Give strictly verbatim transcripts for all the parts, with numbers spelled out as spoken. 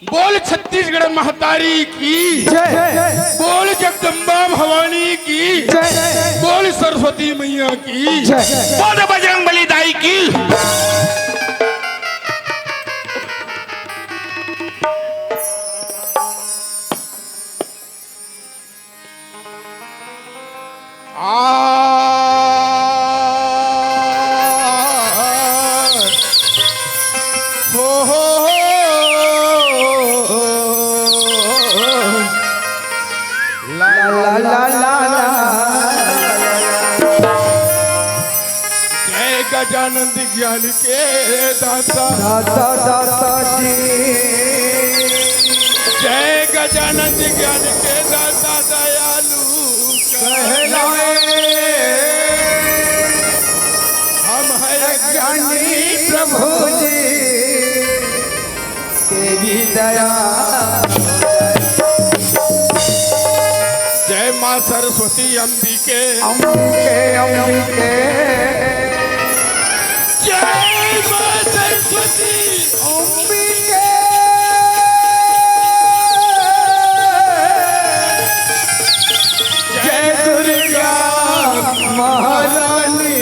बोल छत्तीसगढ़ महतारी की। जय। बोल जगदम्बा भवानी की। जय। बोल सरस्वती मैया की। जय। बोल बजरंग बली दाई की। आ, हो, हो, हो। ला, ला, ला, ला, ला। जय गजानंद ज्ञान के दाता। दाता, दाता जी। जय गजानंद ज्ञान के दाता दयालु कहलाए। हम हैं अज्ञानी प्रभु जी तेरी दया। जय माँ सरस्वती अम्बिके। अम्बिके, अम्बिके। जय माँ सरस्वती। अम्बिके। जय दुर्गा महारानी।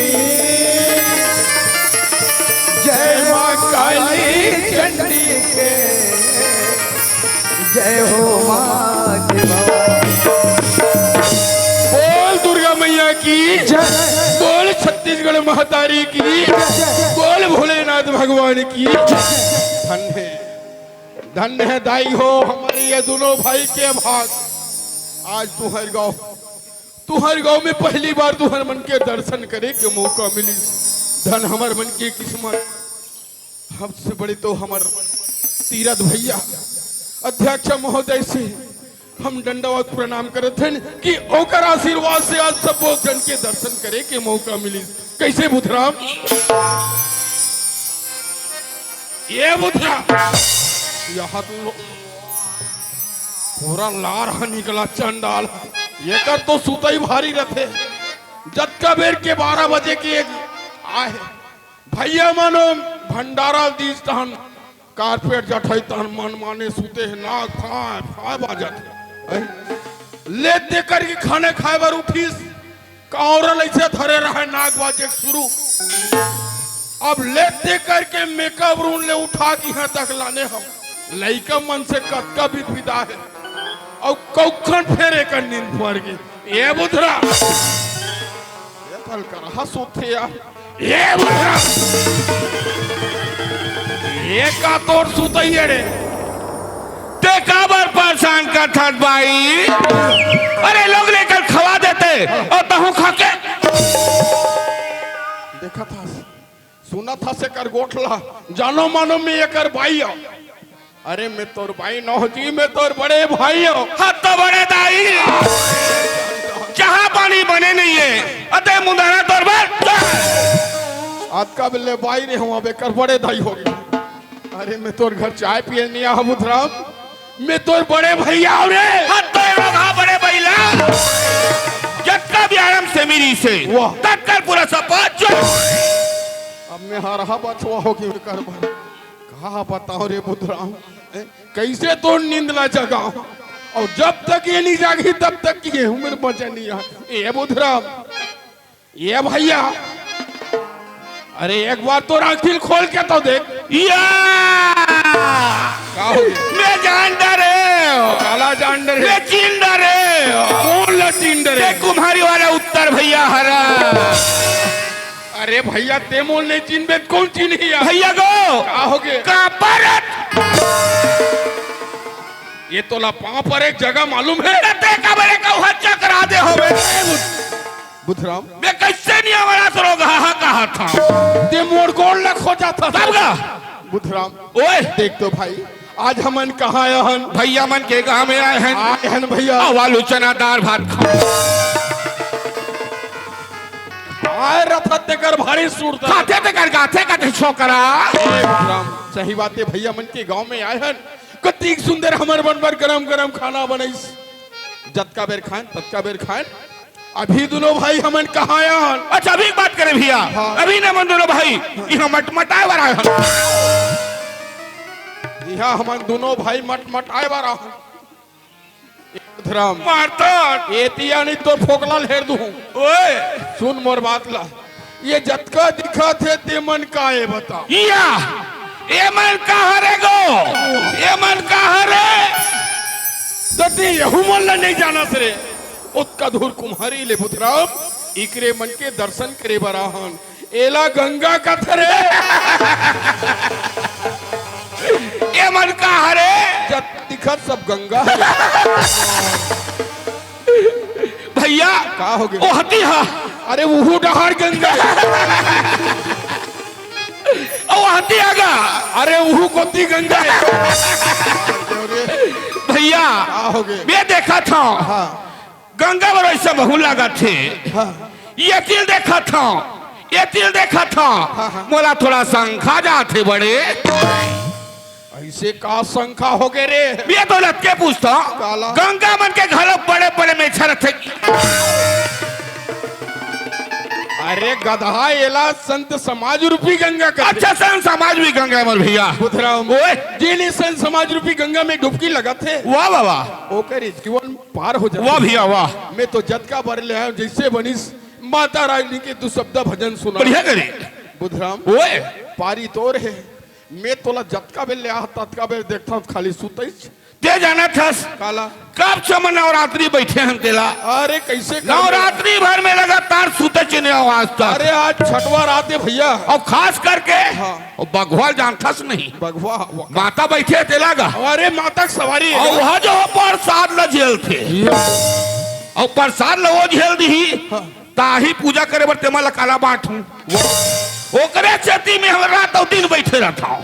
जय माँ काली चंडी के। जय हो माँ भवानी। बोल दुर्गा मैया की। जय। बोल छत्तीसगढ़ महतारी की। जय। बोल भोलेनाथ भगवान की। जय। धन्य है, धन्य है दाई हो, हमारे ये दोनों भाई के भाग। आज तुम्हारे गांव, तुम्हारे गांव में पहली बार तुम्हारे मन के दर्शन करे के मौका मिली। धन हमारे मन के किस्मत। हमसे बड़े तो हमर तीरथ भैया अध्यक्ष महोदय से हम दंडवत प्रणाम करत हन कि ओकर आशीर्वाद से आज सबो जन के दर्शन करे के मौका मिलिस। कैसे बुधराम? ये बुधराम, यहाँ तो पूरा लार ह निकला चंडाल। एकर तो सुतई भारी रथे। जतका बेर के बारह बजे के आए भैया मन भंडारा दिस तहन कारपेट जठई तहन मन माने सुते हे, नाक फाय फाय बाजत हे। लेत दे करके खाने खाए बर उठिस, कांवरल अइसे धरे रहे, नाक बाजे शुरू। अब लेत दे करके मेकअप रूम ले उठा के इहाँ तक लाने हम। लइका मन से कतका बिदबिदा हे, अउ कउखन फेर एकर नींद पड़ गे। ए बुधरा, ए तल करहा सोथे यार। ए बुधरा, ए का तोर सुतई हे रे? ते काबर परेशान करथस भाई? अरे लोग लेकर खवा देते अउ तहूं खा के। देखत हस, सुनत हस एकर गोठ ला, जानो मानो में एकर बाई अउ। अरे मैं तोर बाई नोहूं जी, मैं तोर बड़े भाई हंव। हाँ तो बड़े दाई, चाहा पानी बने नइ हे, अते मुंदरा तोर बर। अतका बेर ले बाई रेहेंव, अब एकर बड़े दाई होगे। अरे मैं तोर घर चाय पिए नइ आंव बुधराम, मैं तोर बड़े भैया हंव रे। हाँ तो ए लोग हा बड़े भैया, जतका भी आराम से मिली से, वाह। ततकर पूरा सपा जो। अब मैं हरहा बछवा होगे एकर बर। का बतांव रे बुधराम, ए, कइसे तोर नींद ला जगांव? अउ जब तक ये नइ जागही, तब तक ये उमर बचे नइ हे। ए बुधराम, ए भैया, अरे एक बार तोर आँखी ल खोल के तो देख। या! का हो गया? मैं जान डरेंव। काला जान डरे? मैं चिन डरेंव। कोन ला चिन डरे? ते कुम्हारी वाला उत्तर भैया हरस। अरे भैया, ते मोला नइ चिनबे त कोन चिनही यार? भैया गो। का होगे? कांपत। ये तोला पांव परे के जगह मालूम हे? ते काबर कहूं चकरा दे होबे। बुधराम। मैं कइसे नइ आवंव तोर घर हा, कहां हस? ते मोर गोड़ ला खोजत हस। तब का? बुधराम। ओए। देख तो भाई, आज हमन कहां आए हन? भैया मन के गांव में आए हन। आए हन भैया। अउ आलू चना दार भात खा। आए रथत तेकर भारी सुरता। खाथे तेकर गाथे कथे छोकरा। ए बुधराम, सही बात हे, भैया मन के गांव में आए हन। कतिक सुंदर हमर मन बर गरम गरम खाना बनइस। जतका बेर खाएन, ततका बेर खाएन। अभी दूनों भाई हमन कहां आए हन? अच्छा, अभी एक बात करें भैया। हाँ। अभी ना मन दूनों भाई, इहां मटमटाए बर आए हन। यहाँ हमन दोनों भाई मट मट आए बार आहन। ए बुधराम, मारता। एती आ नहीं तो फोकला ल हेर दूं। ओए। सुन मोर बात ला, ये जतका दिखत हे ते मन का ए बता। इया, ए मन का हरे गो? ए मन का हरे? तो ते यहू मन ला नहीं जानस रे। ओतका दूर कुम्हारी ले बुधराम, इकरे मन के दर्शन करे बर आहन। एला गंगा कथे रे। ए मन का हरे? जत दिखत सब गंगा हरे। भैया, का हो गे? ओहती हा। अरे उहू डहार गंगा हे। ओ ओहती हा गा। अरे उहू कोती गंगा हे। भैया, का हो गे? मैं देखत हंव। हाँ। गंगा बर अइसे महू लागत हे। हाँ। एती ल देखत हंव, एती ल देखत हंव। हाँ, हाँ। मोला थोड़ा शंका जात हे बड़े। अइसे का शंका हो गे रे? मैं तो लतके पूछत हंव। काला? गंगा मन के घलो बड़े बड़े मेछा रथे। अरे गदहा, एला संत समाज रूपी गंगा कथे। अच्छा, संत समाज रूपी गंगा मोर भैया। बुधराम, ओए। जेन संत समाज रूपी गंगा में डुबकी लगाथे। वाह, वाह, वाह। ओकर जीवन पार हो जाथे। वाह भैया, वाह। मैं तो जतका बर ले आंव, जइसे बनिस माता रानी के दू सब्दा भजन सुना। बढ़िया करे। बुधराम, ओए। पारी तोर हे, मैं तोला जतका बेर ले आहंव, ततका बेर देखथंव, खाली सुतइच। ते जानत हस? काला? कब से हमन नवरात्रि बइठे हन तेला। अरे, कइसे कर ले? नवरात्रि भर में लगातार सुतइच नइ हंव आज तक। अरे, आज छठवां रात हे भैया। अउ खास करके हाँ। अउ बघवा ल जानथस नहीं? बघवा, वा- माता बइठे हे तेला गा। अरे, माता के सवारी हे। अउ ओह जो परसाद ल झेलथे। ये अउ परसाद ल ओ झेल दिही। हाँ। ताही पूजा करे बर तेमा ल काला बांटहूं। ओकरे सेती में हम रात अउ दिन बइठे रथंव।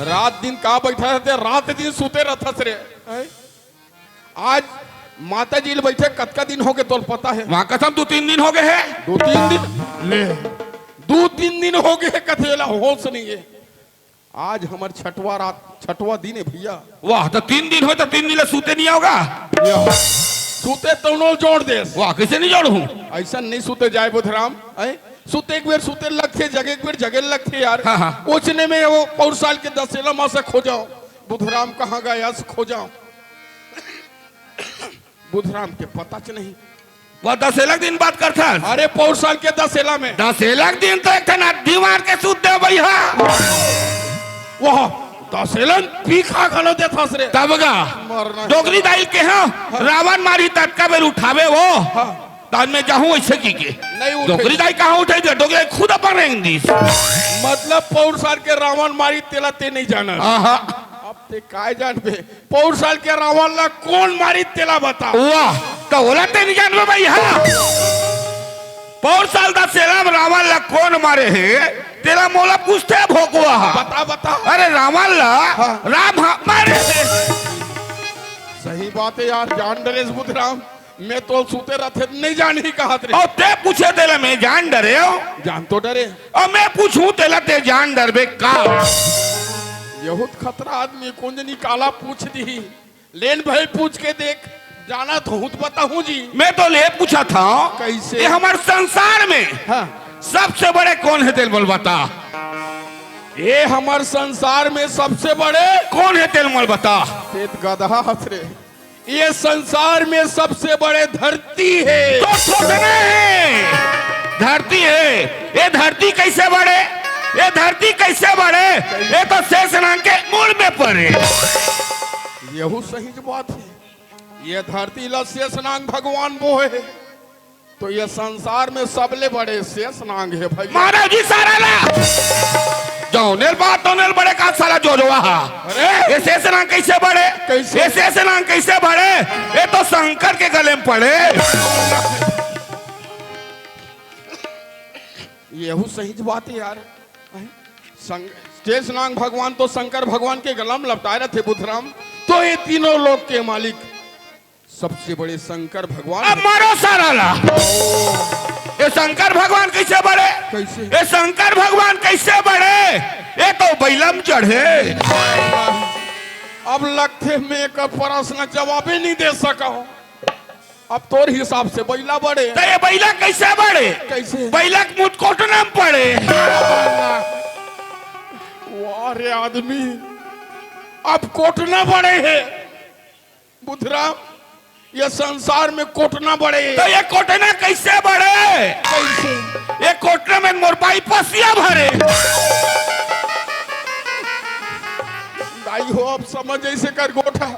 रात दिन का बइठे रथे? रात दिन सुते रथस रे। हैं? आज माता जी ल बइठे कतका दिन हो गे तोला पता हे? वहां कसम दू तीन दिन हो गे हे। दू तीन दिन? ले। दू तीन दिन हो गे हे कथे ला होश नइ हे। आज हमर छठवां रात, छठवां दिन हे भैया। वाह, त तीन दिन होय त तीन दिन ले सुते नइ हव गा? या। सुते तउनो जोड़ देस। वाह, कइसे नइ जोड़हूं? अइसन नइ सुते जाय बुधराम। हैं? सुते एक बेर सुते लगथे, जगे एक बेर जगे लगथे यार। हाँ, हाँ। ओइसने में ओ पौर साल के दसेला मासा खोजंव। बुधराम कहां गे अस खोजंव। बुधराम के पताच नहीं। वाह, दसेला के दिन बात करथस? अरे, पौर साल के दसेला में। दसेला के दिन तो एक ठन अड्डी मार के सुत देव भैया। वाह, दसेला में पी खा घलो देथस रे। तब गा। मरना डोकरी दाई ल केहेंव, हाँ। रावण मारही ततका बेर उठाबे वो। हाँ। त आज मैं जाहूं अइसे कहिके। नहीं उठे। डोकरी दाई कहां उठे दे? डोकरी दाई खुद अपन रेंग दिस। मतलब पौर साल के रावण मारही तेला ते नइ जानस। आहा। अब ते काय जानबे? पौर साल के रावण ला कोन मारिस तेला बता। वाह, त ओला ते नइ जानबे भैया। पौर साल दसेला में रावण ला कोन मारे हे, तेला मोला पूछथे भोकवा हा। बता, बता। अरे रावण ला हाँ। राम हा मारे हे। सही बात हे यार, जान डरेस बुधराम। मैं तो सुते रथे, नइ जानही कहत रे। अउ ते पूछे तेला मैं जान डरेंव। जान तो डरेंव। अउ मैं पूछहूं तेला ते जान डरबे का? यहूत खतरा आदमी, कोन जनी काला पूछ दिही। लेन भाई, पूछ के देख, जानत हूं त बताहूं जी। मैं तो ले पूछत हंव। कइसे? ये हमर संसार में हाँ। सबसे बड़े कोन हे तेला मोला बता। ये हमर संसार में सबसे बड़े कोन हे तेला मोला बता। ते त गदहा हस रे। ये संसार में सबसे बड़े धरती हे। तो सोचना हे, धरती हे। ये धरती कइसे बड़े? ये धरती कइसे बड़े? ये तो शेष नाग के मुड़ में परे। यहू सही बात हे। ये धरती ला शेष नाग भगवान बोहे हे। तो ये संसार में सबले बड़े शेष नाग हे भैया। मारा जी सारा ला। जौनेल बात तौनेल बड़े का साला जोजवा हा। अरे। ये शेष नाग कइसे बड़े? कइसे? ये शेष नाग कइसे बड़े? ये तो शंकर के गले में पड़े। यहू सही बात हे यार। संग-, शेष नाग भगवान तो शंकर भगवान के गला में लपटाए रथे बुधराम। तो ये तीनों लोक के मालिक सबसे बड़े शंकर भगवान अब हे। मारो सारा ला। ये शंकर भगवान कइसे बड़े? कइसे? ये शंकर भगवान कइसे बड़े? ये तो बइला में चढ़े। अब लगथे मैं एकर प्रश्न जवाबे नइ दे सकंव। अब तोर हिसाब से बइला बड़े। त ये बइला कइसे बड़े? कइसे? बइला के मुतकोटना में पड़े। वाह रे आदमी। अब कोटना बड़े हे बुधराम, ये संसार में कोटना बड़े हे। त ये कोटना कइसे बड़े? कइसे? ये कोटना में मोर बाई पसिया भरे। दाई हो, अब समझ अइसे कर गोठा।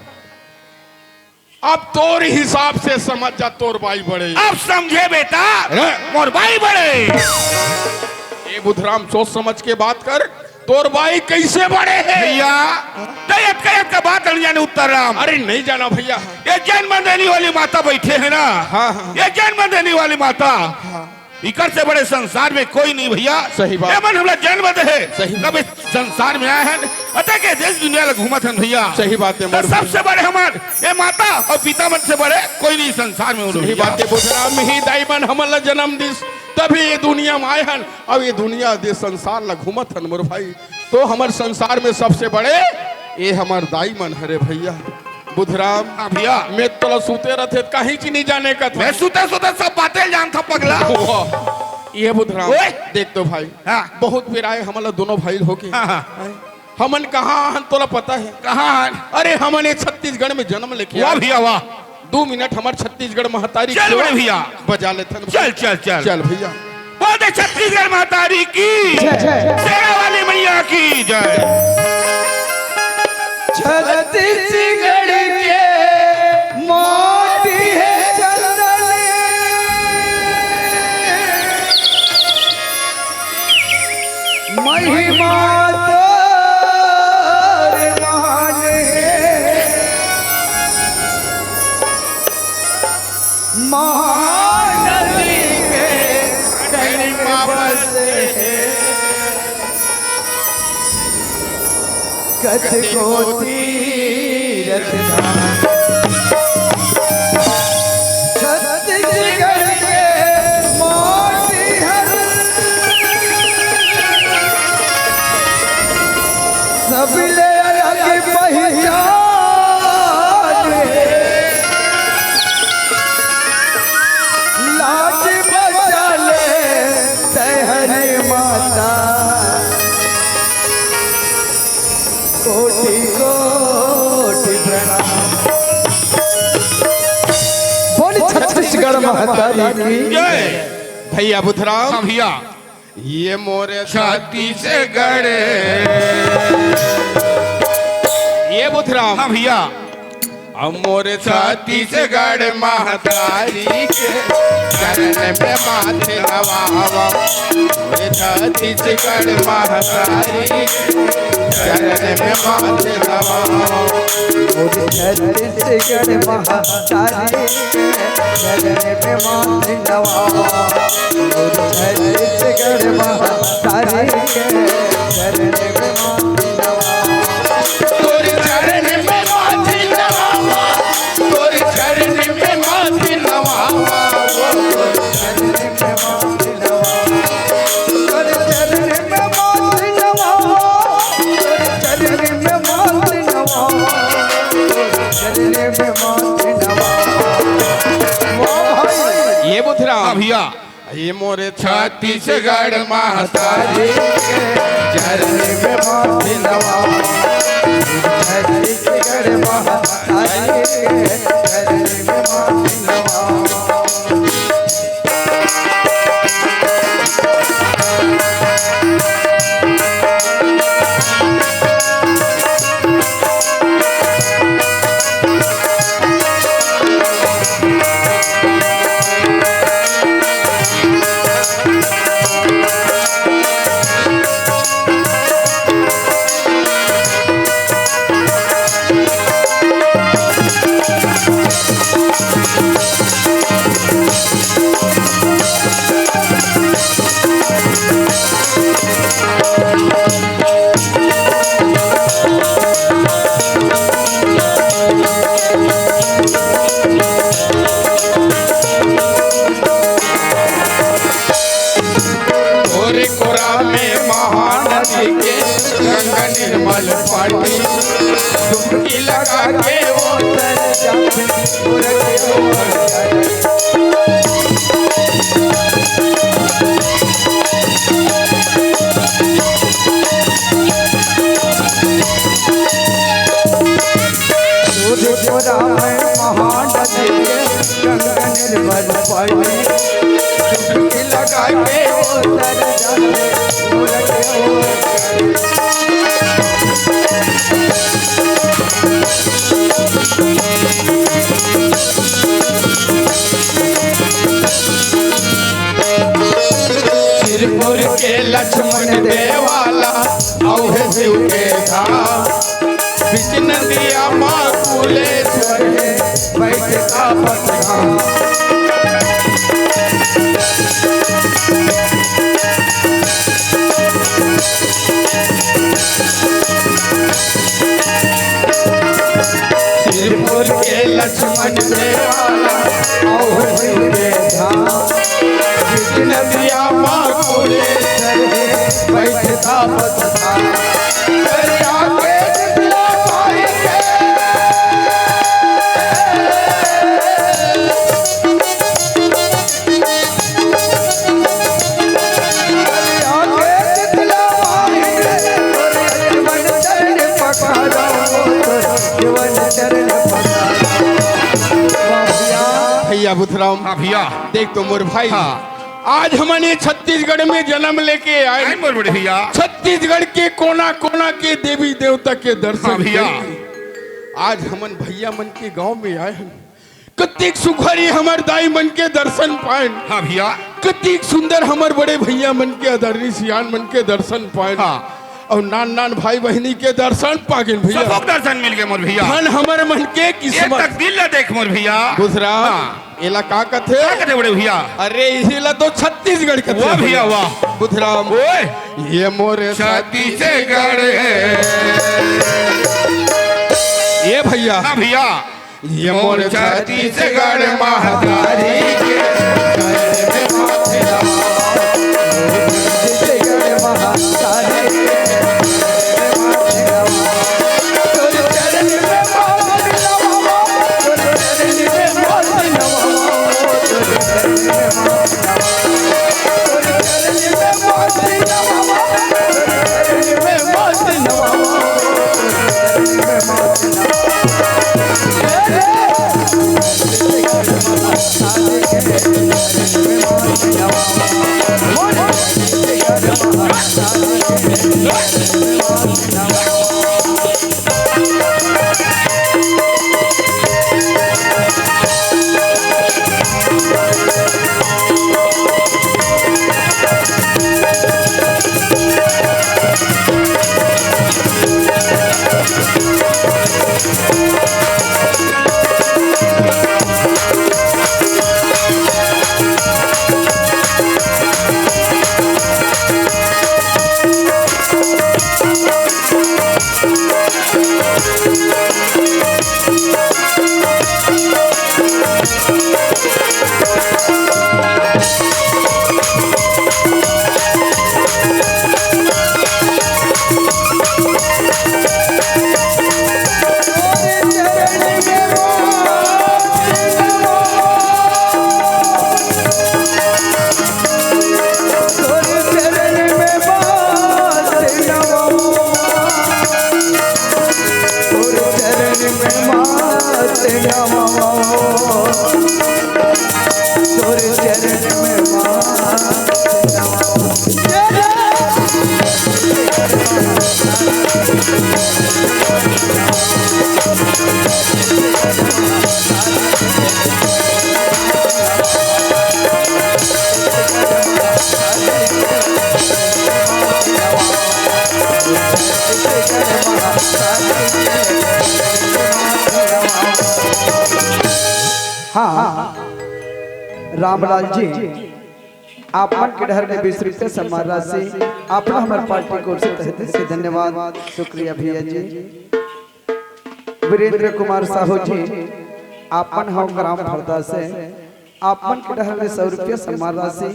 अब तोर हिसाब से समझ जा, तोर बाई बड़े। अब समझे बेटा, अरे। मोर बाई बड़े। ए बुधराम, सोच समझ के बात कर, तोर बाई कइसे बड़े हे? भइया, त अतका, अतका बात नइ जाने उत्तम राम। अरे नइ जानव भइया। ये जन्म देने वाली माता बइठे हे ना, हाँ, हाँ। ये जन्म देने वाली माता। हाँ। इकर से बड़े संसार में कोई नहीं भइया। सही बात। एमन हमला जन्म दे हे, सही बात। तब इस संसार में आए हन, अतका के देश दुनिया ला घूमत हन भइया। सही बात हे, त मोर सबसे बड़े हमर ये माता अउ पिता मन से बड़े कोई नहीं संसार में, उन सही भइया। बात हे, बुधराम ही दाई मन हमन ला जन्म दिस, तभी ये दुनिया में आए हन, अउ ये दुनिया, ये संसार ला घूमत हन मोर भाई। त हमर संसार में सबसे बड़े ये हमर दाई मन हरे भइया। बुधराम, हाँ भइया। मैं तोला सुते रथे, काहीच नइ जाने का था। मैं सुते सुते सब बातें जानथंव पगला। ओह, ये बुधराम, ओए। देख तो भाई, हाँ। बहुत पिराए हमन ला दोनों भाई होके। हाँ, हाँ। हैं? हमन कहाँ हन तोला पता हे? कहाँ हन? अरे हमन ये छत्तीसगढ़ में जन्म लेके वाह आए। भइया वाह। दू मिनट हमर छत्तीसगढ़ महतारी चल के बड़े भइया। बजा लेथन। चल, चल, चल। चल भइया। बोल दे छत्तीसगढ़ महतारी की जय। शेरा वाली मैया की जय। छत्तीसगढ़ के माटी हे चंदन, महिमा तोर महान हे। महानदी के तट में बसे हे कतको तीरथ धाम। छत्तीसगढ़ के माटी हर सबले अलग पहचान हे। लाज बचा ले तैं हरे माता, कोटि कोटि प्रणाम। बोल छत्तीसगढ़ महतारी की जय। भइया बुधराम। हाँ भइया। ये मोरे छत्तीसगढ़। ये बुधराम। हाँ भइया। अब मोरे छत्तीसगढ़ महतारी के चरण में माथे नवावा। मोरे छत्तीसगढ़ महतारी के चरण में माथे नवावा। मोरे छत्तीसगढ़ महतारी के चरण में माथे नवावा। मोरे छत्तीसगढ़ महतारी के चरण में माथे नवावा। तोरे चरण में माथे नवावा, तोरे चरण में माथे नवावा, ओ तोरे चरण में माथे नवावा, तोरे चरण में माथे नवावा, तोरे चरण में माथे नवावा, तोरे चरण में माथे नवावा। वाह भाई। ये बुधराम। हाँ भइया। ये मोरे छत्तीसगढ़ महतारी के चरण में माथे नवावा। छत्तीसगढ़ महतारी के चरण में माथे नवावा। तोरे कोरा में महानदी के गंगा निर्मल पानी, डुबकी लगा के वो तर जाते। आई, चुटकी लगा के उतर जाए, उतर जाए। सिरपुर के लक्ष्मण देवाला, अउ हे शिव के धाम। बिच नदिया मा कुलेश्वर हे, बैठता पटना। सिरपुर के लक्ष्मण देवाला, अउ हे शिव के धाम। बिच नदिया मा कुलेश्वर हे, बैठता पटना। भैया बुधराम, हाँ भैया। देख तो मोर भाई, हाँ। आज हमन ये छत्तीसगढ़ में जन्म लेके आए। आए मोर बड़े भैया। छत्तीसगढ़ के कोना कोना के देवी देवता के दर्शन, हाँ भैया। करके आज हमन भैया मन के गांव में आए हन। कतिक सुघर ये हमर दाई मन के दर्शन पाएन। हाँ भैया। कतिक सुंदर हमर बड़े भैया मन के, आदरणीय सियान मन के दर्शन पाएन। हाँ। अउ नान नान भाई बहिनी के दर्शन पागेन भैया। सबक दर्शन मिल गे मोर भैया। धन हमर मन के ये किस्मत। तकदीर ला देख मोर भैया। बुधराम, हाँ। एला का कथे? का कथे बड़े भैया? अरे, इही ला तो छत्तीसगढ़ कथे वाह भैया, भैया। वाह। बुधराम। ओए। ये मोर छत्तीसगढ़ हे। ये भैया। हाँ भैया। ये मोर छत्तीसगढ़ महतारी के। छत्तीसगढ़ महतारी के। हाँ, रामलाल जी, आप मन के डहर ले बीस रुपया सम्मान राशि, आप मन हमर पार्टी की ओर से तहे दिल से धन्यवाद, शुक्रिया भैया जी। वीरेंद्र कुमार साहू जी, आप मन हव ग्राम फरदा से, आप मन के डहर ले सौ रुपया सम्मान राशि,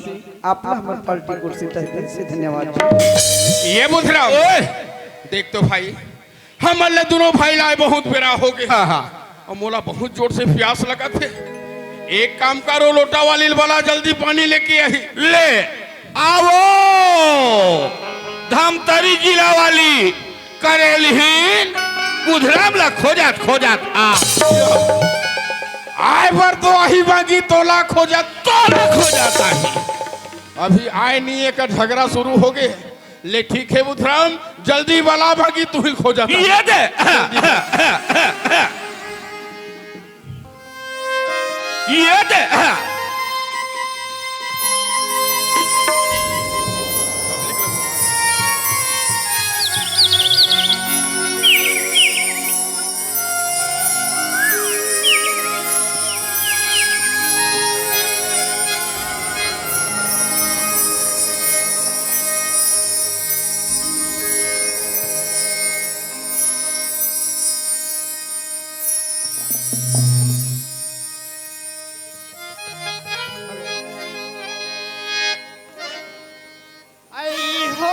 आप मन हमर पार्टी की ओर से तहे दिल से धन्यवाद जी। ये बुधराम, ओए! देख तो भाई, हमन ला दुनों भाई ला बहुत बेरा हो गे। हाँ, हाँ। अउ मोला बहुत जोर से प्यास लगत हे। एक काम करो, लोटा वाली ला बला, जल्दी पानी लेके आही। ले, आवो, धमतरी जिला वाली करेलहीन बुधराम ला खोजत खोजत आ। आय बर तो आही बाकी तोला खोजत, तोला खोजत आही। अभी आय नहीं, एक झगड़ा शुरू हो गए। ले ठीक है बुधराम, जल्दी वाला बाकी तू ही खोजत आही। ये दे। ये दे। आई हो।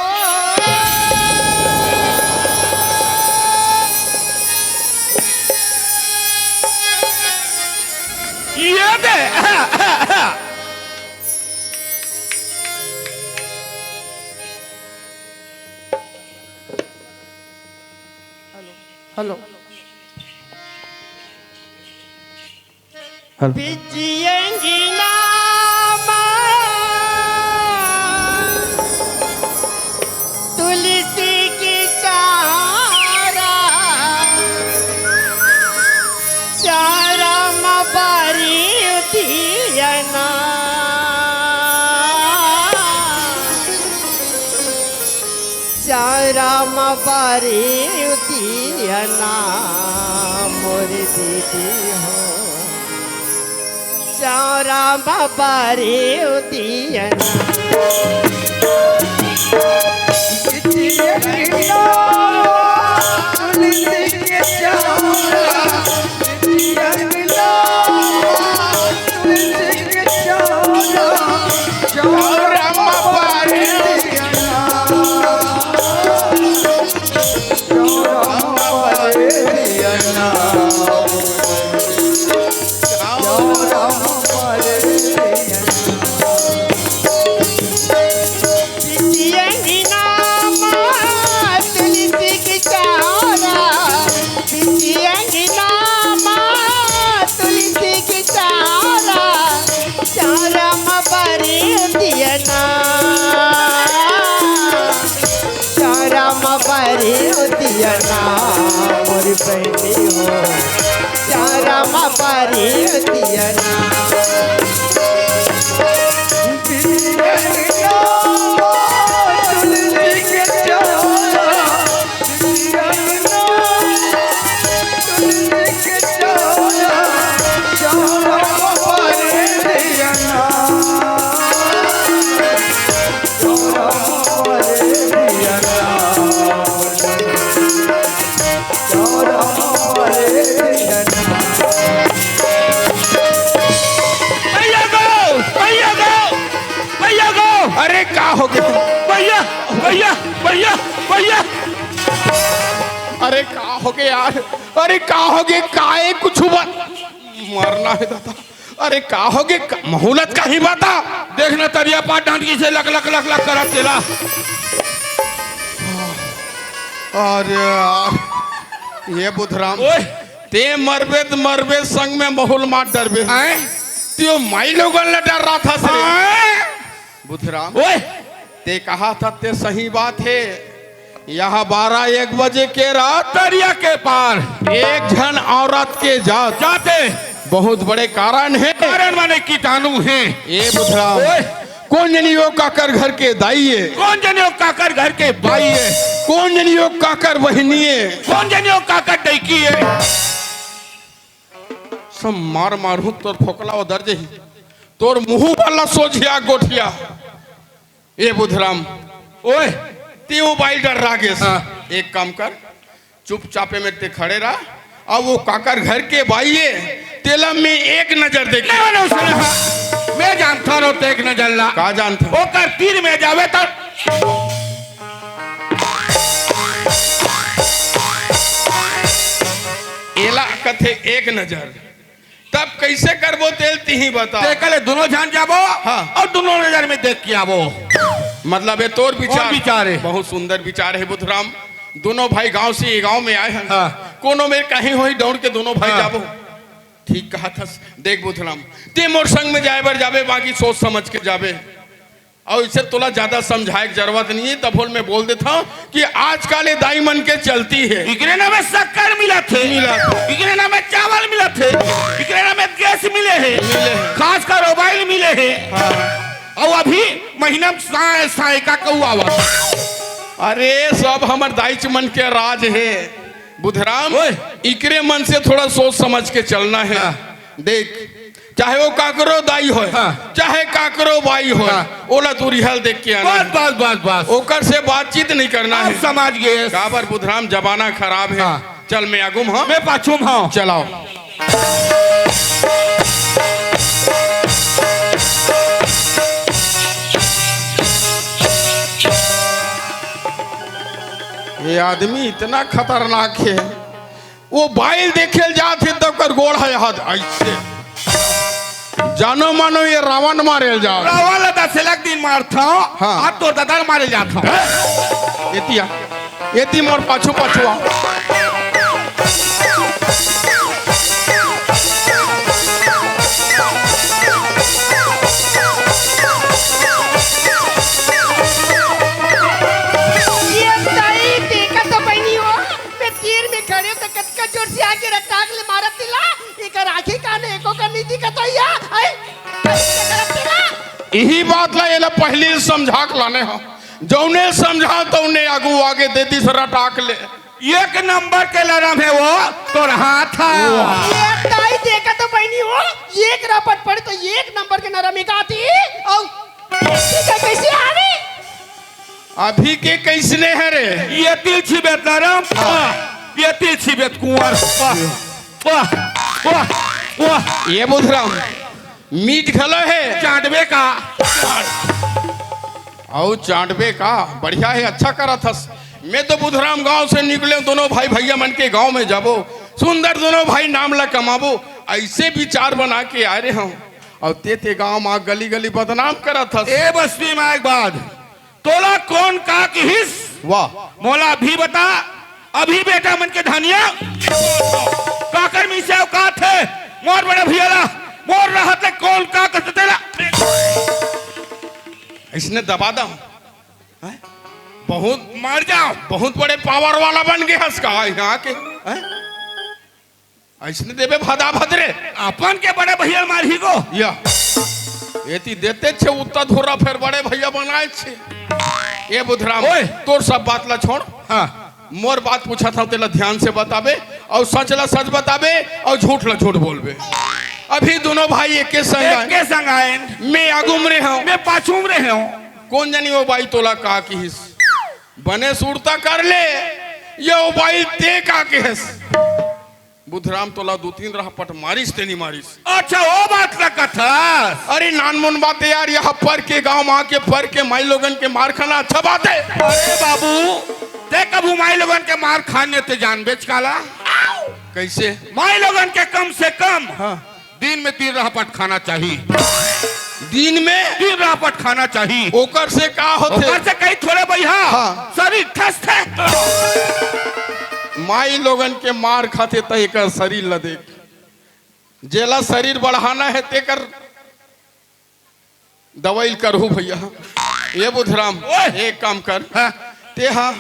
ये दे। हेलो। हेलो। बिचियंगिना मा तुलसी के चारा, चारा मा बारी दियना। चारा मा बारी दियना मोर दीदी हो। चारा मा बारी दियना। चारा मा बारी दियना, चारा मा बारी दियना, मोर बहनी हो, चारा मा बारी दियना। भैया गो, भैया गो, भैया गो। अरे का हो गया? भैया, भैया, भैया, भैया। अरे का हो गया यार? अरे का हो गया? काहे कुछ हुआ? मरना है दादा। अरे का हो गया? का, मुहूर्त का ही बता। देखना तरिया पार डांट की से लक लक लक लक करत तेला। अरे यार, ये बुधराम, ओए। ते मरबे त मरबे, संग में महुल मार डरबे। आए? त्यो माई लोगन ला डर रहा था से। आए? बुधराम, ओए। ते कहा था ते सही बात है। यहाँ बारह एक बजे के रात तरिया के पार एक झन औरत के जात जाते बहुत बड़े कारण है। कारण माने कीटाणु है। ए बुधराम, ओए। कोन जनी ओ काकर घर के दाई ए? कोन जनी ओ काकर घर के बाई ए? कोन जनी ओ काकर बहिनी ए? कोन जनी ओ काकर डइकी ए? सब मार मारहूं तोर फोकला उधर जही। तोर मुंह वाला सोझिया गोठिया। ए बुधराम, ओए। ते ओ बाई डर रहा गेस। हाँ। एक काम कर, चुपचापे में ते खड़े रहा, अउ ओ काकर घर के बाई ए, तेला मैं एक नजर देख। नहीं, नहीं, सुन, हाँ। मैं जानता रहो ते एक नजर ला। का जानता? ओकर तीर में जावे तो एला कथे एक नजर। तब कैसे करबो तेल तिही बता। ते कले दोनों जान जाबो हाँ। और दोनों नजर में देख के आबो। मतलब ये तोर विचार। विचार है? बहुत सुंदर विचार है बुधराम। दोनों भाई गांव से ये गांव में आए हैं। हाँ। कोनो मेर कहीं होई दौड़ के दोनों भाई हाँ। जाबो। ठीक कहत हस। देख बुधराम, ते मोर संग में जाए बर जाबे, बाकी सोच समझ के जाबे। अउ इसे तोला ज्यादा समझाए के जरूरत नहीं है, तब होल मैं बोल देता हूँ कि आजकल ये दाई मन के चलती है। इकरे नाम में शक्कर मिलत हे, मिलत हे। इकरे नाम में चावल मिलत हे, इकरे नाम में गैस मिले हे, मिले हे। खासकर मोबाइल मिले हे। हाँ। अउ अभी महीना में साय साय का कौआ आवत। अरे, सब हमर दाईच मन के राज हे बुधराम। ओए। इकरे मन से थोड़ा सोच समझ के चलना है। हाँ। देख, चाहे वो काकरो दाई होय, हाँ। चाहे काकरो बाई होय, हाँ। ओला दूरिहा ले देख के आना बस, है। बस, बस, बस। ओकर से बातचीत नहीं करना अब है। समझ गए। काबर बुधराम, जमाना खराब है। हाँ। चल, मैं आगू में हूँ। मैं पाछू में हूँ। चलाओ। ये आदमी इतना खतरनाक है। वो मोबाइल देखे ल जात हे, त ओकर गोड़ ह हाथ ऐसे। जानो मानो ये रावण मारे ल जात। रावण ला दस लाख दिन मारथव, हाँ। आज तोर ददा ल मारे ल जाथव। एती आ, एती मोर पाछू पाछू आ। ये ताई, देखा तो बहिनी हो, मैं तीर में खड़े हो तो कतका जोर से आके रटाक ले मारत दिला। एकर आँखी कान एको कर नहीं दिखत होइया। आई, आई, एकर रटाक ला। इही बात ला एला पहिली समझा के लाने हो। जौने समझा तौने आगू आगे दे दिस रटाक ले। एक नंबर के लरम है वो, तोर हाथ हा। ये ताई देखा तो बहिनी हो, एक रपट पड़े तो एक नंबर के नरम ही गाती। औ, ठीक है, कैसे आ रही? अभी के कैसने है रे? ये तिल छिबेत नरम, हाँ। ये तिल छिबेत कुंवर। वाह, वाह, वाह, वाह। ये बुधराम, मीठ घलो है। चाटबे का। अउ चाटबे का, बढ़िया है, अच्छा करत हस। मैं तो बुधराम गांव से निकले, दोनों भाई भैया मन के गांव में जाबो, सुंदर दोनों भाई नाम ला कमाबो, ऐसे विचार बना के आए रहे हूँ। अउ ते ते गांव में गली गली बदनाम करत हस। ए बस्ती में एक बात, तोला कोन का किहिस? वाह। मोला अभी बता, अभी बेटा मन के धनिया। काकर मीसे औकात हे, मोर बड़े भैया ला, मोर रहत ले कोन का कथे तेला। इसने दबा दम। हैं? बहुत मर जाओ। बहुत बड़े पावर वाला बन गए हस का यहाँ के, हैं? अइसने देबे भदा भदरे। अपन के बड़े भैया मारही गो। या। एती देते छे उत्ता धोरा, फेर बड़े भैया बनाए छे। ए बुधराम, ओए। तोर सब बात ला छोड़। हाँ। मोर बात पूछत हंव, तेला ध्यान से बताबे, अउ सच ला सच बताबे, अउ झूठ ला झूठ बोलबे। अभी दोनों भाई एके संग आए। एके संग आए। मैं आगू में रहे हंव। मैं पाछू में रहे हंव। कोन जनी वो बाई तोला का किहिस? बने सुरता कर ले, ये वो बाई ते का किहिस? बुधराम तोला दू तीन रहपट मारिस ते नी मारिस? अच्छा, वो बात ला कथस? अरे नानमुन बात हे यार, यहाँ पर के गांव में आके पर के माई लोगन के मार खाना अच्छा बात हे? अरे बाबू, ते कभू माई लोगन के मार खाने ते जानबेच काला? कैसे? माई लोगन के कम से कम हाँ। दिन में तीन रहपट खाना चाही। दिन में? तीन रहपट खाना चाही। ओकर से का होथे? ओकर से कहीं थोड़े भैया, हाँ। शरीर ठसथे। माई लोगन के मार खाथे त एकर शरीर ल देख। जेला शरीर बढ़ाना हे तेकर दवाई करहू भैया। ये बुधराम, ओए। एक काम कर। हाँ। ते हा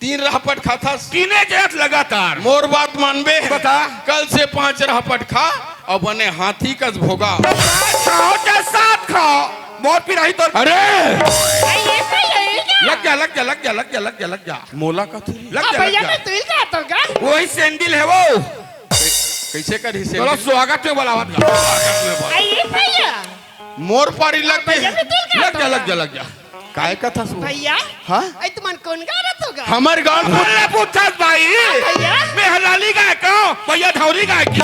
तीन रहपट खाथस। तीने जगह लगातार। मोर बात मानबे? बता। कल से पांच रहपट खा अउ बने हाथी कस भोगा। पाँच खाओ चाहे सात खाओ, मोर पिराही तोर। अरे! अरे, ये सही है, ये क्या? लग जा, लग जा, लग जा, लग जा, लग जा, लग जा। मोला कथे? लग हाँ, जा, लग भैया, जा। मैं तुइल का तो का? वही सैंडल है वो। कैसे करी से? चलो, स्वागत में बुलावत का। अरे, ये भैया। मोर पारी लग भैया, गई। मैं तुइल का लग जा, तो लग जा, का? लग जा। काय कथा सुन? भैया, हाँ? ऐ तुमन कोन गाँव रहत हो गा? हमर गाँव। अरे पूछत भाई, भैया। मैं हलाली गाय का, भैया धौरी गाय की।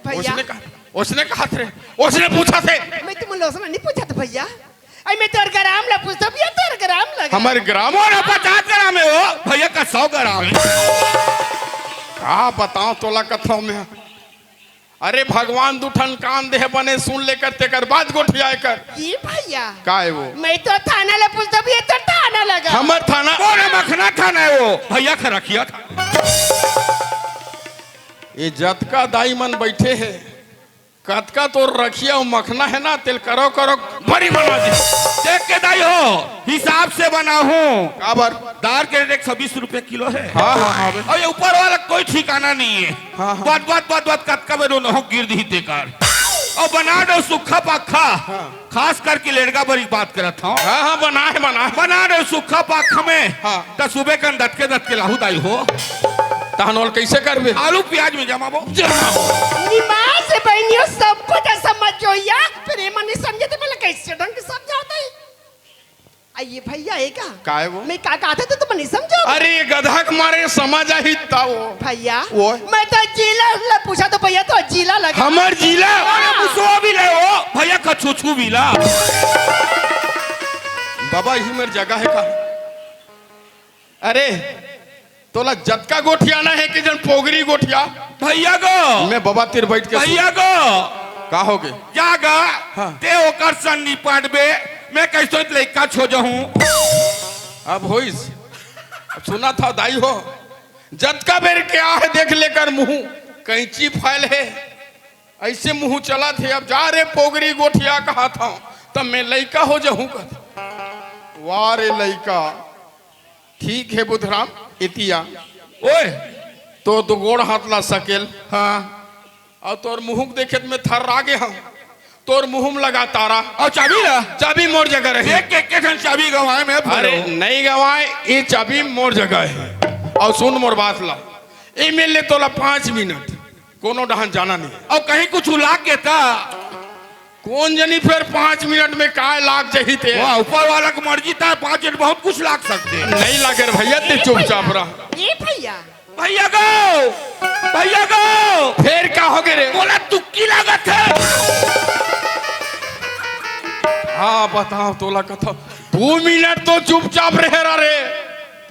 भैया। उसने कहा, उसने कहा थे, उसने पूछा थे। मैं तुमन लोग से नहीं पूछा था भैया। ऐ मैं तोर ग्राम ला पूछत हंव, ये तोर ग्राम लगा। हमर ग्राम? मोर पचास ग्राम हे वो, भैया का सौ ग्राम हे। का बताओ तोला कथों में। अरे भगवान दू ठन कान देहे बने सुन ले कर तेकर बाद गोठियाए कर। ये भैया। का हे वो? मैं तो थाना ला पूछत हंव, ये तो थाना लगा। हमर थाना? मोर मखना थाना हे वो, भैया खरखिया थाना। ये जतका दाई मन बइठे हे, कतका तोर रखिया अउ मखना हे ना, तेला करो करो भरी बना दे। देख के दाई हो, हिसाब से बनाहू। काबर? दार के रेट एक सौ बीस रुपया किलो हे। हाँ, हाँ, हाँ, बे। अउ ये ऊपर वाला कोई ठिकाना नइ हे। हाँ, हाँ। बत बत बत बत कतका बेर ओनहू गिर दिही तेकर। अउ बना डो सूखा पाखा। हाँ। खास करके लेड़गा बरी के बात करत हंव। हाँ, हाँ, बना हे, बना हे। बना डो सूखा पाखा में। हाँ। त सुबह कन दतके दतके लाहू दाई हो। तहन ओला कइसे करबे? आलू प्याज में जमाबो। जमाबो। निमास हे बहिनियो, सब कुछ समझ जो या, फेर एमन नइ समझे त मैं कइसे ढंग के समझावंव? अ ये भइया हे का? काय वो? मैं का कहत हंव त तुमन नइ समझव? अरे, ये गधा के मारे समझ आही त वो। भइया, वो? मैं तो जिला ल पूछत हंव भइया, तोर जिला लगे। हमर जिला? हाँ। अरे, मुसवा भी ले वो, भइया का छुछू भी ला। बाबा, इही मेर जगह हे का? अरे, तोला जतका गोठियाना हे कि जन पोगरी गोठिया। भइया गो। मैं बबा तीर बइठ के भइया गो। का होगे? जा गा। हाँ। तें ओकर संग निपटबे, मैं कइसों लइका छो जहूं। अब होइस। अब सुनत हव दाई हो, जतका बेर के आहे देख ले एकर मुंह, कइंची फैल हे, अइसे मुंह चलत हे। अब जा रे पोगरी गोठिया कहत हंव, त मैं लइका हो जहूं कहत। वाह रे लइका, ठीक हे बुधराम, एती आ। ओए, तोर दू गोड़ हाथ ला सकेल। हाँ। अउ तोर मुंह के देखे त मैं थर्रा गे हंव। तोर मुंह में लगा तारा। अउ चाबी ला? चाबी मोर जगह रही। देख के, के ठन चाबी गंवाए मैं अरे, भरो। नइ गंवाए, ये चाबी मोर जगह हे। अउ सुन मोर बात ला, एमे ले तोला पाँच मिनट, कोनो डहन जाना नइ। अउ कहीं कुछू लाग गे त? कोन जनी फेर पाँच मिनट में काय लाग जही ते। वाह, ऊपर वाला के मर्जी त पाँच मिनट बहुत कुछ लाग सकथे। नइ लागे रे भइया, तें चुपचाप रह। ए भइया। भइया गो, भइया गो। फेर का होगे रे? मोला तुक्की लागत हे। हाँ, बताव तोला कथंव, दू मिनट तो चुपचाप रहे रह रे।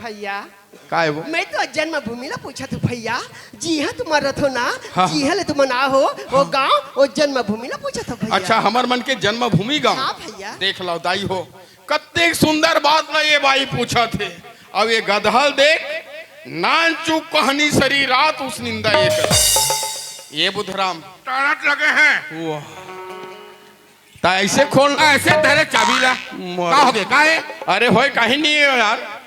भइया, काय वो? मैं तो जन्मभूमि ला पूछत हंव भइया, जिहां तुमन रथो ना, हाँ। जिहां ले तुमन आ हो, वो हाँ। गांव, वो जन्मभूमि ला पूछत हंव भइया। अच्छा, हमर मन के जन्मभूमि गांव। हाँ भइया। देख लव दाई हो, कतेक सुंदर बात ला ये बाई पूछत हे। अब ये गधा ल देख, नानचुक कहनी सरी रात उस निंदा ये कर। ये बुधराम। टारत लगे हे। वाह। त अइसे खोल। अइसे धरे चाबी ला। मर। का होगे? का हे? अरे होय, कहीं नइ हे यार।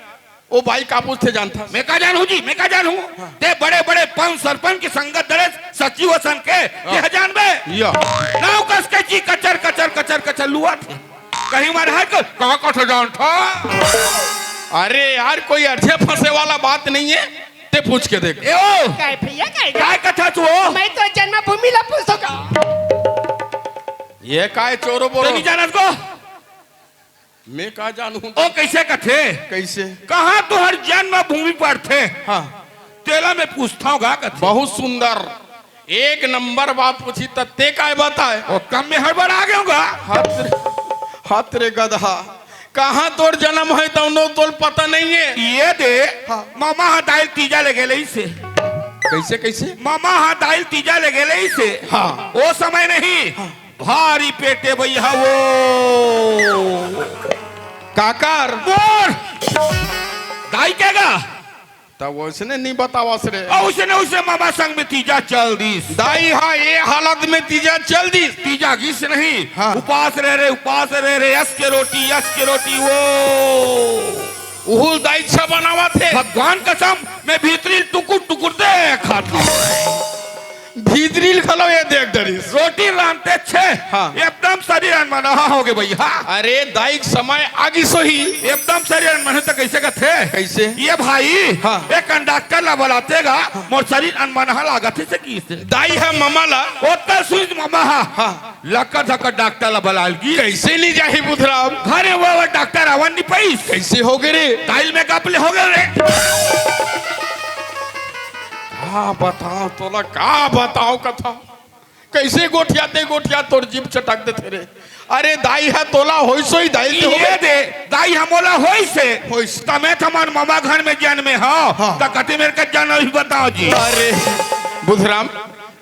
वो बाई का पूछथे जानथस? मैं का जानहूं जी, मैं का जानहूं? हाँ। तें बड़े-बड़े पंच सरपंच के संगत धरे सचिव असन के, हाँ। तें जानबे? या। नाव कस के जी कचर, कचर, कचर, कचर लुआथे। कहीं मर हे का, का कथे जानथस? अरे यार, कोई अड़झे फंसे वाला बात नइ हे। तें पूछ के देख। ए ओ! काय भइया, काय? काय कथस वो? मैं तो जन्मभूमि ला पूछत हंव। ये काय चोरो बोरो? तें नइ जानस गो? मैं का जानहूं? ओ कइसे कथे? कइसे? कहां तुंहर जन्मभूमि परथे? हाँ। तेला मैं पूछत हंव गा कथे। बहुत सुंदर। एक नंबर बात पूछिस त तें काय बताए? ओ कम में हड़बड़ा गेंव गा। हत रे, हत रे गधा। कहां तोर जनम हे तउनो तोला पता नइ हे? ये दे, हाँ। ममा ह दाई ल तीजा ले गे रहिसे। कइसे, कइसे? ममा ह दाई ल तीजा ले गे रहिसे। हाँ। ओ समय नहीं, हाँ। भारी पेटे भइया वो। काकर? मोर। दाई के गा। त वइसने नइ बतावस रे। अउ वइसने, वइसने ममा संग में तीजा चल दिस। दाई ह ये हालत में तीजा चल दिस। तीजा गिस नहीं। हाँ। उपास रहे रे, उपास रहे रे, यस के रोटी, यस के रोटी, वो। उहू ल दाई अच्छा बनावत हे। भगवान कसम, मैं भीतरी ल टुकुर टुकुर देखत हंव। भीतरी ल घलो ये देख डरिस। रोटी रांधते छे, हाँ। एकदम शरीर अनमनहा होगे भइया। अरे दाई के समय आगिस होही। एकदम शरीर अनमनहा त कइसे कथे? कइसे? ये भाई, हाँ। एक डॉक्टर ला बलाते गा, मोर शरीर अनमनहा लागत हे से किसे? दाई ह ममा ला। ओतका सुनिस ममा ह। हाँ। लकर धकर डॉक्टर ला बलाय ल गिस। कइसे नइ जाही बुधराम? घरे वो, वो डॉक्टर आवन नइ पाइस। कइसे होगे रे? दाई ल मैं गप ले होगे रे। का बतावं तोला, का बतावं कथा। कइसे गोठियाते गोठियात तोर जीभ चटक देथे रे। अरे दाई ह तोला होइस होही, दाई ल ते होगे। ये दे, दाई ह मोला होइस हे। होइस। त मैं त हमर ममा घर में जनमे हंव। हाँ। त कति मेर के जनम होही बताव जी। अरे बुधराम,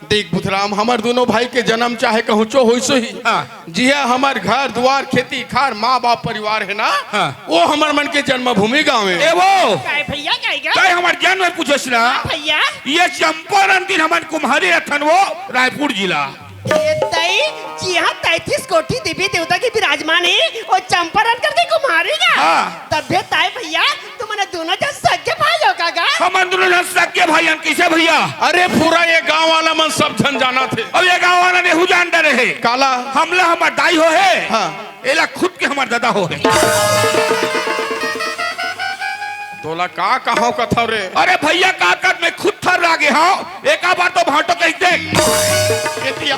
देख बुधराम, हमर दोनों भाई के जन्म चाहे कहूँचो होइस होही, हाँ। जिहा हमर घर दुवार, खेती खार, माँ बाप परिवार हे ना, हाँ। वो हमर मन के जन्मभूमि गाँव हे। ए वो! काय भैया, काय गा? काय हमर जन्म पूछस ना? हाँ भैया। ये चंपारण दिन हमन कुम्हारी रथन वो रायपुर जिला। ए तई, जिहाँ तैंतीस कोठी देवी देवता के विराजमान हे, वो चंपारण करके कुम्हारी गा। हाँ। तभे ताय भैया, तुमन दोनों झन सगे भाई हो का गा? हमन दोनों झन सगे भाई हन। कइसे भैया? अरे पूरा ये गांव वाला मन सब झन जानथे। अब ये गांव वाला ने हु जान डरे हे। काला? हमला हमर दाई हो हे। हाँ। एला खुद के हमर दादा हो हे। तोला का कहाव कथव रे? अरे भैया का कर, मैं खुद थर्रा गे हंव। एका बार तो भांटो कहिथे। एतिया,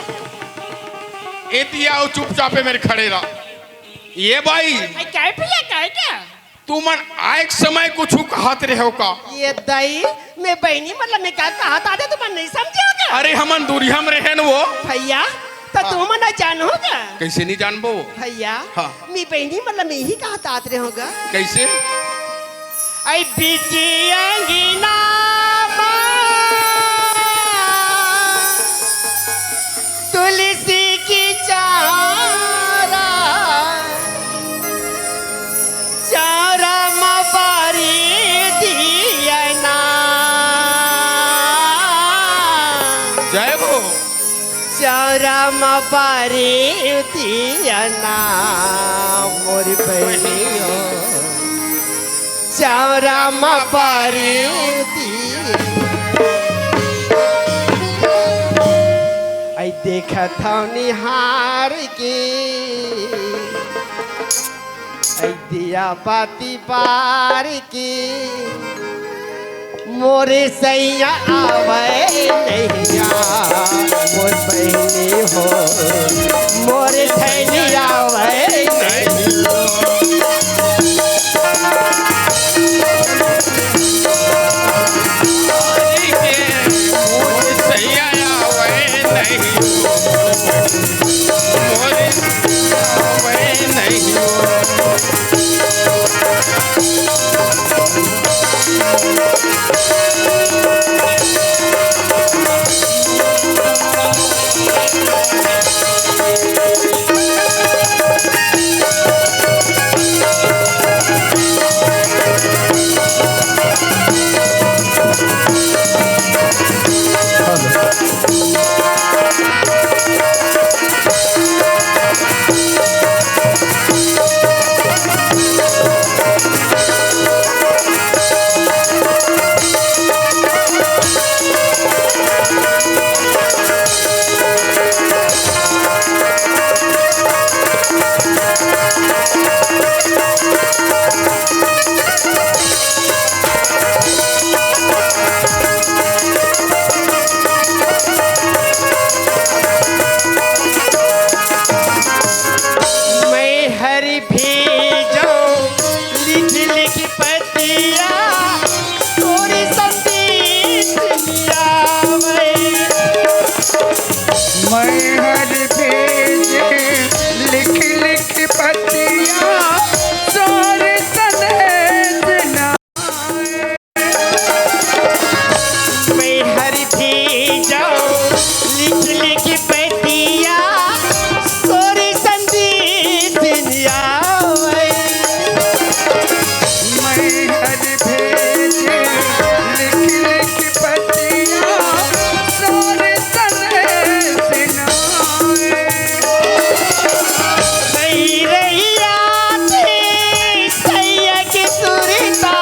एतिया अउ चुपचापे मेर खड़े रह। ये बाई। अरे काय भैया, काय का? तुमन आए के समय कुछु कहत रहेव का? ये दाई, मैं बहिनी मतलब मैं का कहत आते तुमन नहीं समझे हो का? अरे हमन दूरिहा म रहेन वो। भैया, त हाँ। तुमन न जानहू का? कइसे नहीं जानबो? भैया, हाँ। मैं बहिनी मतलब मैं ही कहत आत रहेव का? कइसे? ऐ बिटिया अंगना मा तुलसी के चारा, चारा म बारी दिया ना। जय हो। चारा म बारी दिया ना, मोर बहिनी हो। चारा म बारी दिया। ऐ देखत हंव निहार के, ऐ दिया बाती बार के, मोरे सैया आवै नहिया, मोर बहिनी हो, मोरे सैया आवै नहिया। मैं हर भेजो लिख लिख पतिया, तोर संदेश लियावै। मैं हर भेजे लिख लिख पतिया, तोर संदेश ना। मैं हर भेजो लिख लिख पतिया, तोर संदेश लियावै। मैं हर भेजे लिख लिख पतिया, तोर संदेश ना। रही रही आते सैया के सुरता।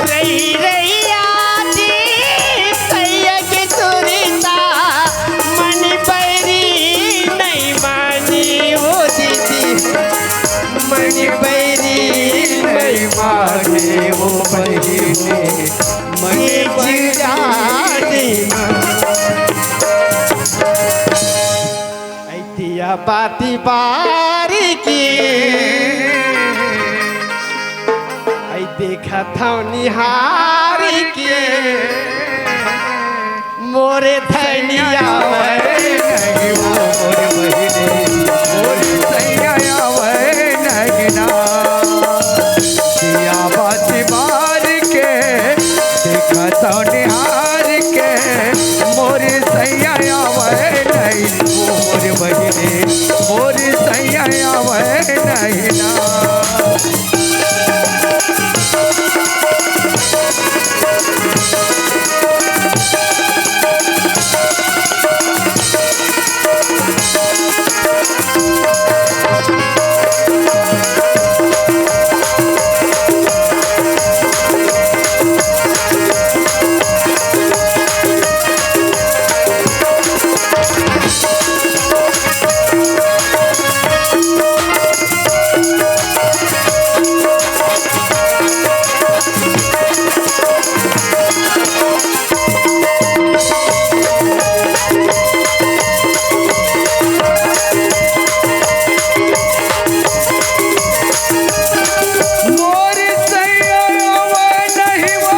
रही रही आते सैया के सुरता। मन बैरी नहीं मानी वो दीदी। मन बैरी नहीं माने वो बहिनी। मन ये बैरी चिरानी मन। ऐ दिया बाती बारी के, ऐ देखत हंव निहारी के, मोरे धनिया आवै नहीं मोर बहिनी, मोरे सैया आवै नहीं ना। दिया बाती बारी नहीं ना। मोर सैया आवै नहीं वो,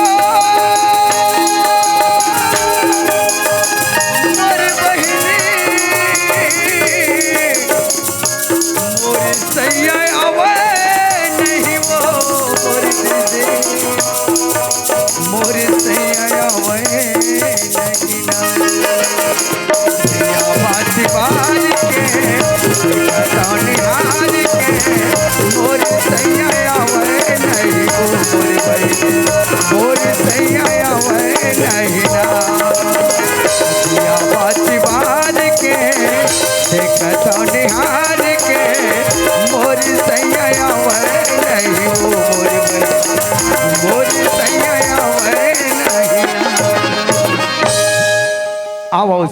मोर बहिनी। मोर सैया आवै नहीं वो, मोर दीदी। मोर सैया आवै नहीं ना। या बात बार के, या तो निहार के, मोर सैया आवै नहीं वो, मोर बहिनी। मोर सैया आवै नहीं ना। या बात बार के, देखत निहार के, मोर सैया आवै नहीं वो, मोर बहिनी। मोर सैया आवै नहीं ना। आवो।